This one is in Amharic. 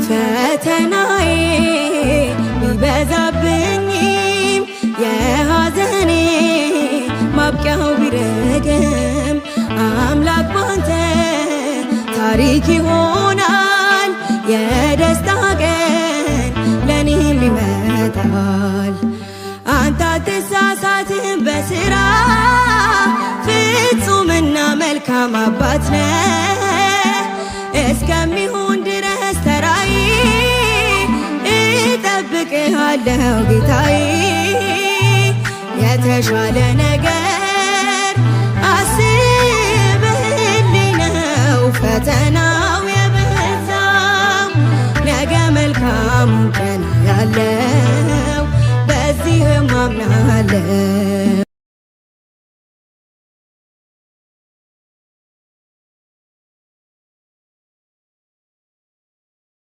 ፈተናዬ ቢበዛብኝም የሐዘኔ ማብቂያው ቢረግም አምላክ ባንተ ታሪክ ይሆናል። የደስታ ቀን ለኔም ይመጣል። አንተ አትሳሳትም በስራ፣ ፍጹምና መልካም አባት ነህ። እስከሚሆን ድረስ ተራዬ እጠብቅሃለሁ ጌታዬ። የተሻለ ነገር አስበህልኝ ነው ፈተናው የበዛው፣ ነገ መልካሙን ቀን ያለው በዚህም አምናለው።